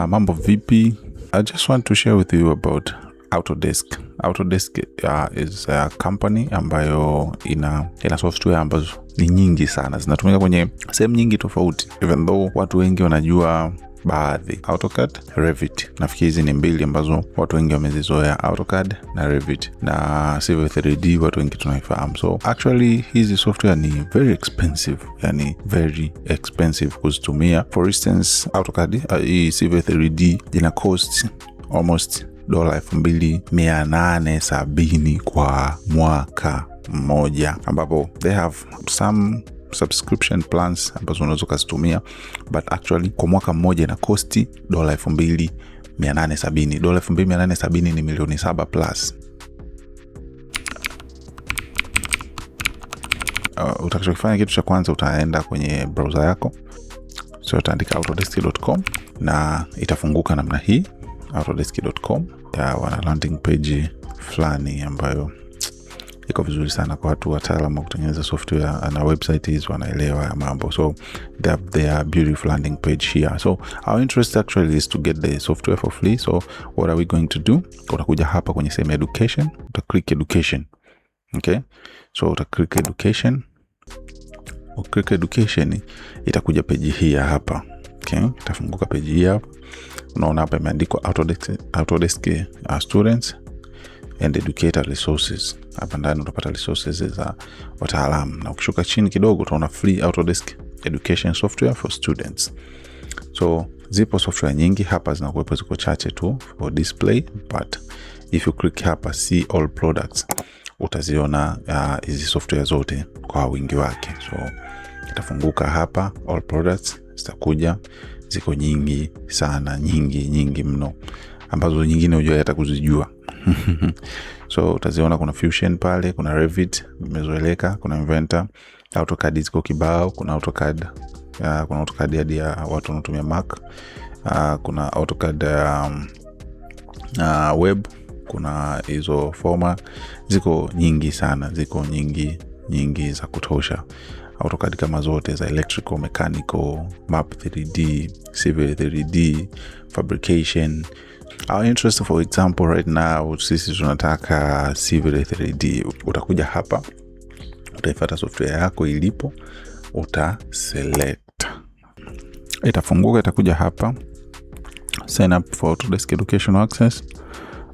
Mambo vipi? I just want to share with you about Autodesk. Autodesk is a company ambayo ina software ambazo ni nyingi sana, zinatumika kwenye sehemu nyingi tofauti, even though watu wengi wanajua baadhi. AutoCAD, Revit. Nafikiri hizi ni mbili ambazo watu wengi wamezizoea, AutoCAD na Revit, na Civil 3D watu wengi tunaifahamu. So actually hizi software ni very expensive, yani very expensive kuzitumia. For instance, AutoCAD, hii Civil 3D ina cost almost dola 2,870 kwa mwaka mmoja, ambapo they have some subscription plans ambazo unaweza ukazitumia, but actually kwa mwaka mmoja ina cost dola 2,870. Dola 2,870 ni milioni 7 plus. Utakachokifanya kitu cha kwanza, utaenda kwenye browser yako, so utaandika autodesk.com na itafunguka namna hii, autodesk.com. Wana landing page fulani ambayo iko vizuri sana kwa watu wataalamu wa kutengeneza software na website hizi, wanaelewa mambo, so they have their beautiful landing page here. So our interest actually is to get the software for free. So what are we going to do? Utakuja hapa kwenye sehemu education, uta click education. Okay, so uta click education, ukiclick education itakuja page hii hapa. Okay, itafunguka page hii hapa. Unaona hapa imeandikwa Autodesk students and educator resources. Hapa ndani utapata resources za wataalamu, na ukishuka chini kidogo utaona free Autodesk education software for students. So zipo software nyingi hapa, zinakuwepo, ziko chache tu for display, but if you click hapa see all products utaziona hizi software zote kwa wingi wake. So itafunguka hapa all products, zitakuja, ziko nyingi sana, nyingi nyingi mno, ambazo nyingine hujua hata kuzijua. So utaziona kuna Fusion pale, kuna Revit imezoeleka, kuna Inventor, AutoCAD ziko kibao, kuna AutoCAD, kuna AutoCAD hadi ya watu wanaotumia Mac, kuna AutoCAD web, kuna hizo forma, ziko nyingi sana, ziko nyingi nyingi za kutosha. AutoCAD kama zote za electrical, mechanical, map 3D, civil 3D, fabrication. Our interest, for example, right now sisi tunataka Civil 3D. Utakuja hapa, utaifuata software yako ilipo, uta select, itafunguka, itakuja hapa sign up for Autodesk Educational Access.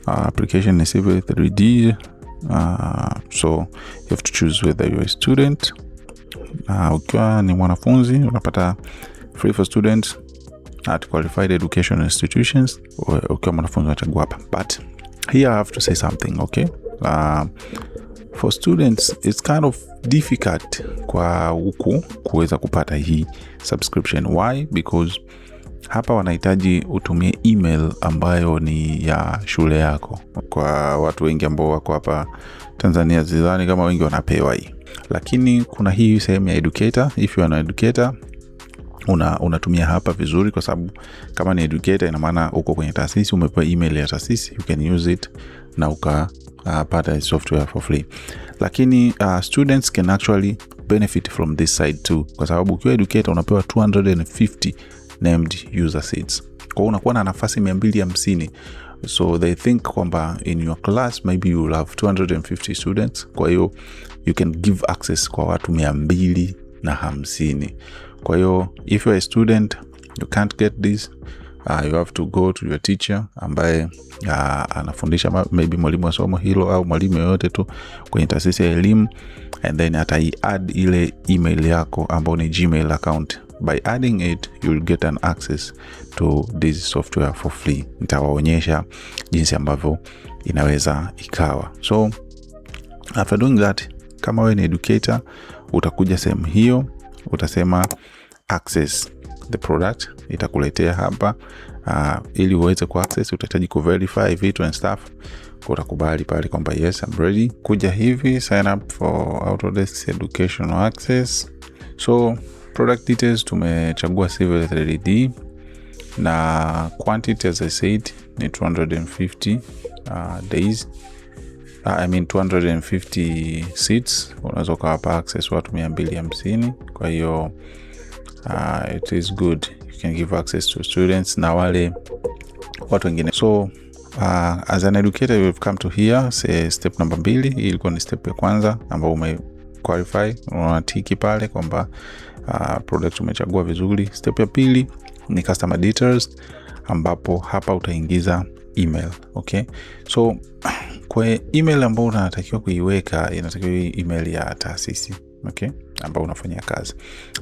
Application ni Civil 3D. So you have to choose whether you are a student. Ukiwa ni mwanafunzi unapata free for students at qualified education institutions. Ukiwa mwanafunzi unachagua hapa, but here I have to say something, okay? For students it's kind of difficult kwa huku kuweza kupata hii subscription. Why? Because hapa wanahitaji utumie email ambayo ni ya shule yako. Kwa watu wengi ambao wako hapa Tanzania, sidhani kama wengi wanapewa hii, lakini kuna hii sehemu ya educator. If you are an educator unatumia hapa vizuri, kwa sababu kama ni educator ina maana uko kwenye taasisi, umepewa email ya taasisi, you can use it na ukapata software for free. Lakini students can actually benefit from this side too, kwa sababu ukiwa educator unapewa 250 named user seats, kwa hiyo unakuwa na nafasi 250. So they think kwamba in your class maybe you will have 250 students, kwa hiyo you can give access kwa watu 250. Kwa hiyo if you are a student you can't get this, you have to go to your teacher ambaye anafundisha, maybe mwalimu wa somo hilo au mwalimu yoyote tu kwenye taasisi ya elimu, and then atai add ile email yako ambayo ni Gmail account. By adding it you will get an access to this software for free. Nitawaonyesha jinsi ambavyo inaweza ikawa. So after doing that, kama wewe ni educator utakuja sehemu hiyo, utasema access the product, itakuletea hapa. Ili uweze ku access utahitaji ku verify vitu and stuff. Utakubali pale kwamba yes, I'm ready. Kuja hivi sign up for Autodesk Educational Access. So product details tumechagua Civil 3D na quantity, as I said, ni 250 days, I mean 250 seats. Unaweza ukawapa access watu 250, kwa hiyo it is good, you You can give access to students na wale watu wengine. So as an educator, you've come to here, say step number 2. Hii ilikuwa ni step ya kwanza ambayo ume qualify, unatiki pale kwamba product umechagua vizuri. Step ya pili ni customer details, ambapo hapa utaingiza email. Okay, so kwa email ambayo unatakiwa kuiweka, inatakiwa email ya taasisi, okay, ambayo unafanyia kazi.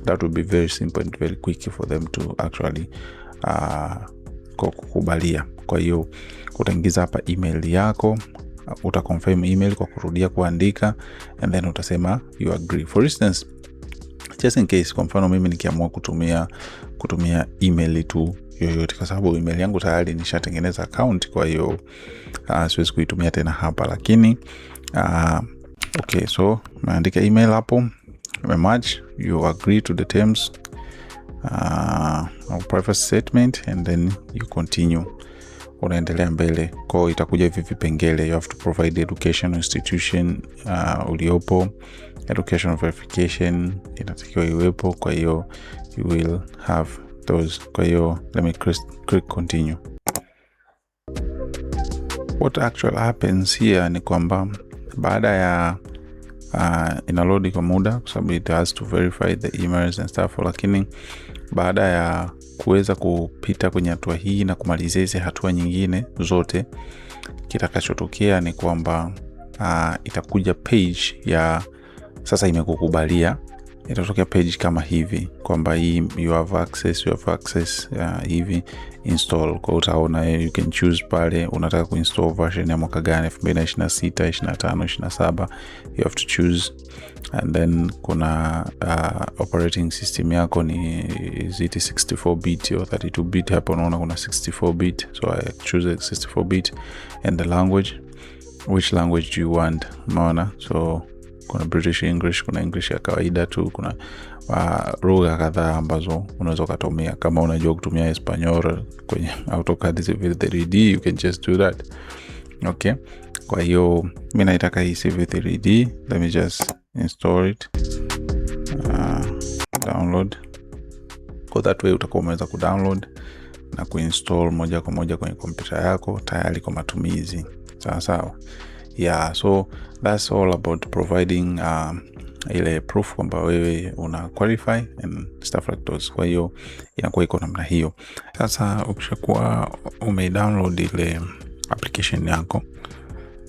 That will be very simple and very quick for them to actually kukubalia. Kwa hiyo utaingiza hapa email yako, uta confirm email kwa kurudia kuandika, and then utasema you agree. For instance, just in case, kwa mfano mimi nikiamua kutumia email tu yoyote, kwa sababu email yangu tayari nishatengeneza account, kwa hiyo siwezi kuitumia tena hapa, lakini okay, so umeandika email hapo, match, you agree to the terms of privacy statement, and then you continue, unaendelea mbele. Kwao itakuja hivi vipengele: you have to provide education institution uliopo, education verification inatakiwa iwepo, kwa hiyo you will have those. Kwa hiyo let me click continue. What actually happens here ni kwamba baada ya inaload kwa muda, kwa sababu it has to verify the emails and stuff, lakini baada ya kuweza kupita kwenye hatua hii na kumalizia hizi hatua nyingine zote, kitakachotokea ni kwamba itakuja page ya sasa imekukubalia. Itatokea page kama hivi kwamba hii you have access, you have access hivi install. Kwa utaona you can choose pale unataka kuinstall version ya mwaka gani, 2026, 25, 27, you have to choose. And then kuna operating system yako ni, is it 64 bit or 32 bit? Hapo unaona kuna 64 bit, so I choose 64 bit. And the language, which language do you want? Umeona, so kuna British English, kuna English ya kawaida tu, kuna lugha kadhaa ambazo unaweza ukatumia. Kama unajua kutumia Español kwenye AutoCAD Civil 3D, you can just do that. Okay, kwa hiyo mi naitaka hii Civil 3D, let me just install it, download. Kwa that way utakuwa umeweza kudownload na kuinstall moja kwa moja kwenye kompyuta yako tayari kwa matumizi. Sawa sawa. Yeah, so that's all about providing ile proof kwamba wewe una qualify and stuff like those. Kwa hiyo inakuwa iko namna hiyo. Sasa ukishakuwa umedownload ile application yako,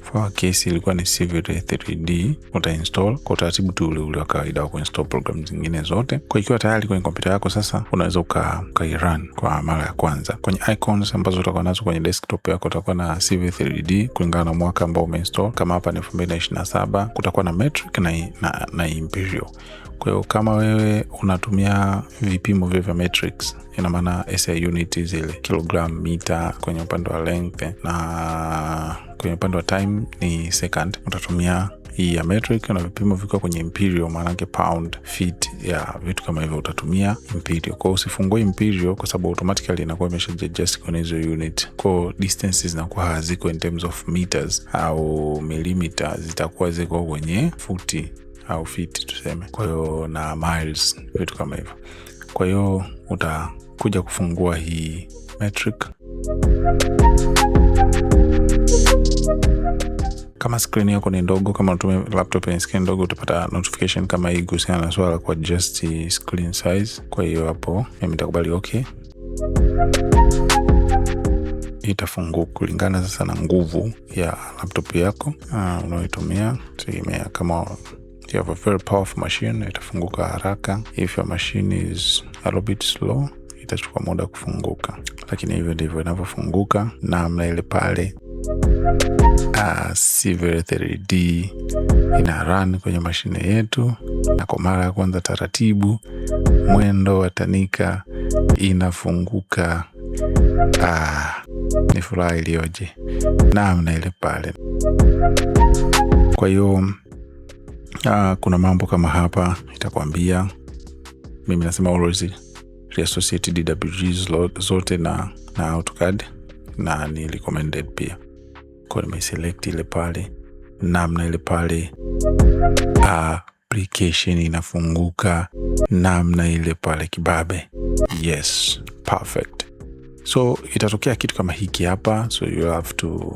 for our case ilikuwa ni Civil 3D, utainstall kwa utaratibu tu ule ule wa kawaida wa kuinstall program zingine zote. Kwa ikiwa tayari kwenye kompyuta yako, sasa unaweza ukairun kwa mara ya kwanza. Kwenye icons ambazo utakuwa nazo kwenye desktop yako, utakuwa na Civil 3D kulingana na mwaka ambao umeinstall. Kama hapa ni 2027, kutakuwa na metric na imperial. Kwa hiyo kama wewe unatumia vipimo vile vya metrics, ina maana SI unit zile kilogram, mita kwenye upande wa length na kwenye upande wa time ni second, utatumia hii ya metric, na vipimo vikiwa kwenye imperial, maanake pound, feet, ya vitu kama hivyo utatumia imperial. Kwa hiyo usifungue imperial kwa sababu automatically inakuwa imesha adjust kwenye hizo unit. Kwa hiyo distances zinakuwa haziko in terms of meters au millimeters, zitakuwa ziko kwenye futi au feet tuseme, kwa hiyo na miles, vitu kama hivyo. Kwa hiyo utakuja kufungua hii metric. Kama screen yako ni ndogo, kama unatumia laptop yenye screen ndogo, utapata notification kama hii kuhusiana na swala kwa adjust screen size. Kwa hiyo hapo mimi nitakubali okay. Itafunguka kulingana sasa na nguvu ya laptop yako unaoitumia. Tegemea kama you have a very powerful machine, itafunguka haraka. If your machine is a little bit slow, itachukua muda kufunguka, lakini hivyo ndivyo inavyofunguka namna ile pale. Civil 3D ina run kwenye mashine yetu, na kwa mara ya kwanza taratibu, mwendo wa tanika inafunguka. Ni furaha iliyoje namna ile pale. Kwa hiyo kuna mambo kama hapa itakwambia, mimi nasema always reassociate DWGs zote na AutoCAD na ni recommended pia. Kwa nimeselect ile pale, namna ile pale, application inafunguka namna ile pale kibabe. Yes, Perfect. So itatokea kitu kama hiki hapa. So you have to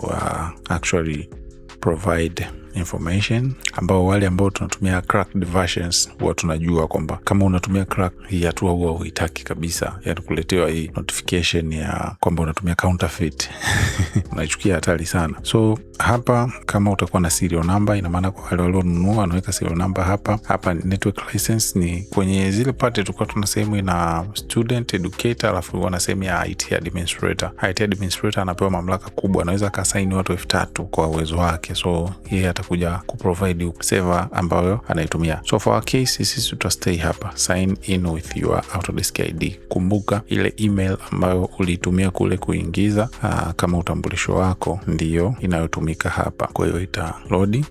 actually provide information, ambao wale ambao tunatumia cracked versions huwa tunajua kwamba kama unatumia crack, hii hatua huwa huitaki kabisa, yani kuletewa hii notification ya kwamba unatumia counterfeit unaichukia hatari sana. So hapa kama utakuwa na serial number, ina maana kwa wale walionunua wanaweka serial number hapa. Hapa network license ni kwenye zile part tulikuwa tuna sehemu ina student educator, alafu wana sehemu ya IT administrator. IT administrator anapewa mamlaka kubwa, anaweza akasaini watu 3,000 kwa uwezo wake, so yeye atakuja kuprovide server ambayo anaitumia. So for our case sisi tutastay hapa, sign in with your Autodesk ID. Kumbuka ile email ambayo uliitumia kule kuingiza kama utambulisho wako ndiyo inayotumika hapa. Kwa hiyo ita load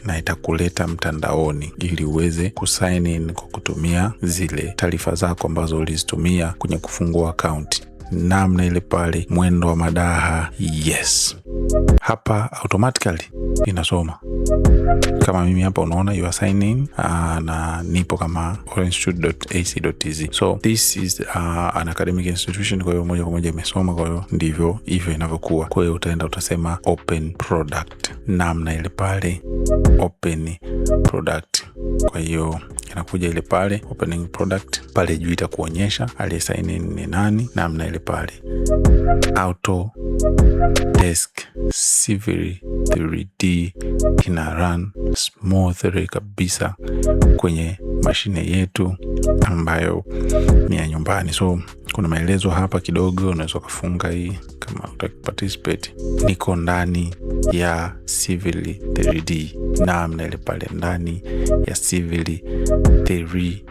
na itakuleta mtandaoni ili uweze kusign in kwa kutumia zile taarifa zako ambazo ulizitumia kwenye kufungua akaunti. Namna ile pale, mwendo wa madaha. Yes, hapa automatically inasoma kama mimi hapa, unaona you are signing in na nipo kama orange.ac.tz. So this is an academic institution, kwa hiyo moja kwa moja imesoma. Kwa hiyo ndivyo hivyo inavyokuwa. Kwa hiyo utaenda utasema open product, namna ile pale, open product. Kwa hiyo inakuja ile pale opening product pale juu itakuonyesha aliye sign in ni nani, namna ile pale Autodesk Civil 3D ina run smoothly kabisa kwenye mashine yetu ambayo ni ya nyumbani. So kuna maelezo hapa kidogo, unaweza ukafunga hii kama utaki participate. Niko ndani ya Civil 3D, namna ile pale ndani ya Civil 3D.